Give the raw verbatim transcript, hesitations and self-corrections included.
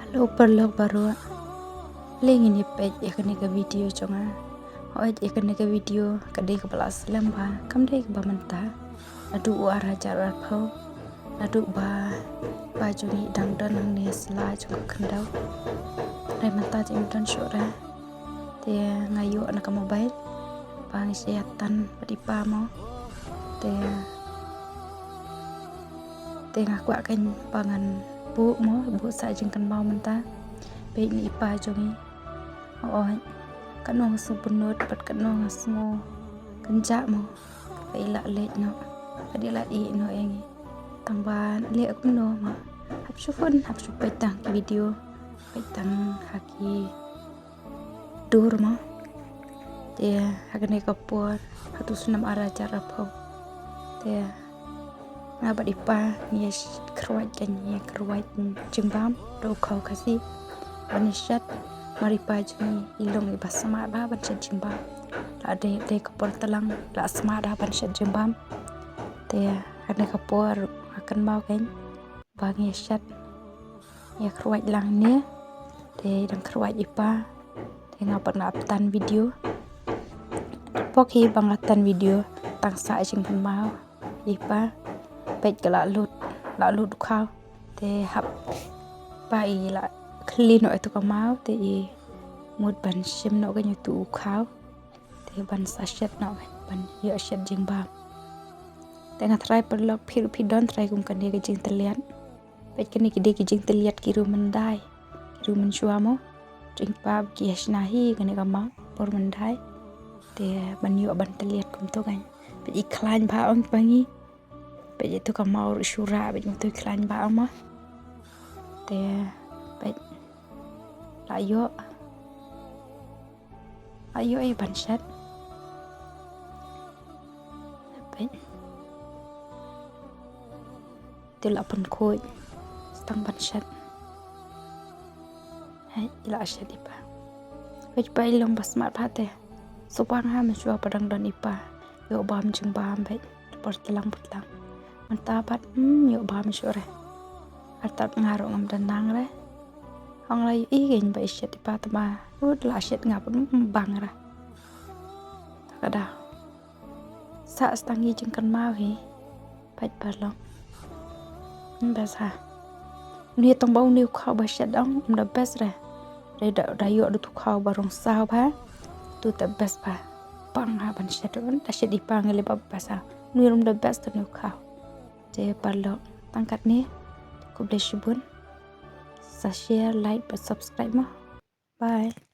Hello paralok baroh. Lei ngin ïa peit ïa kane ka video jong nga. Hooid, ïa kane ka video ka dei kaba la slem bha, kam dei kaba mynta. Naduh u ar hajar arphew, naduh ba i pa jong ngi i dang don hangne ha sla jong ka khyndew. Hynrei mynta te im don shuh re. Te nga ïoh na ka mobile ba ngi sa ïa tan bad i pa mo. Te, te nga kwah kein ba ngan buh mo, buh sah jingkynmaw mynta. Peit na i pa jong ngi. Hooid, katno nga sngewbynnud bad katno nga sngewkynjah mo. Ba i la leit noh, ba i la ïeh noh ïa ngi. Tang ban leh kumno mo. Hap shu hun, hap shu peit tang ki video, peit tang ha ki dur mo. Te ha kane ka por, ha tu snem ar hajar arphew, te nga bad i pa ngi ïa kyrwat, ngi ïa kyrwat jingbam da u khaw Khasi ban ïa shet. Namar i pa jong ngi i long iba smat bha ban shet jingbam. La dei, dei ka por tlang la smat bha ban shet jingbam. Te ha kane ka por nga kynmaw kein ba ngi ïa shet, ïa kyrwat lang ne. Te dang kyrwat i pa, te nga pat nga ap tan video. Pok hi ba nga tan video tang sah jingkynmaw i pa. Peit ka la lut, la lut u khaw. Te hap ba i la khyllie noh ïa tu ka maw, te i mut ban shim noh kein ïa tu u khaw. Te ban sa shet noh, ban ïoh shet jingbam. Te nga tharai paralok phi ruh phi don tharai kum kane ka jingtylliat. Peit kane ki dei ki jingtylliat ki riew myndai, ki riew mynshuwa mo. Jingpap ki ïa shna hi kane ka maw por myndai. Te ban ïoh ban tylliat kumto kein. Peit i khlaiñ bha ong pa ngi. Peit ïa tu ka maw ruh shu rah, peit kumto i khlaiñ bha ong mo. Te peit la ïoh. La ïoh i ban shet. Peit. Te la pynkhuid. Stang ban shet. Hei, i la shet i pa. Peit pa i long ba smat bha te. Sngewbha ha mynshuwa ba dang don i pa. Ïoh bam jingbam peit. Por tlang por tlang. Mynta pat, hmm, ïoh bam shuh re. Artat nga ruh ngam da nang re. Hong la ïohi kein ba i shet i pa tama. Ut la shet nga pat, hmm, bang re. Ta ka daw. Sah stang i jingkynmaw hi. Peit paralok. Hmm, best ha. Une tang ba une u khaw ba shet ong, um da best re. Re da, da ïoh da tu khaw ba rong saw bha. Tu te best bha. Bang ha ban shet un, da shet i pa ngi leh ba best ha. Une um da best tu une u khaw. Te paralok tang katne. Khublei shibun. Sa share, like, bad subscribe mo. Bye.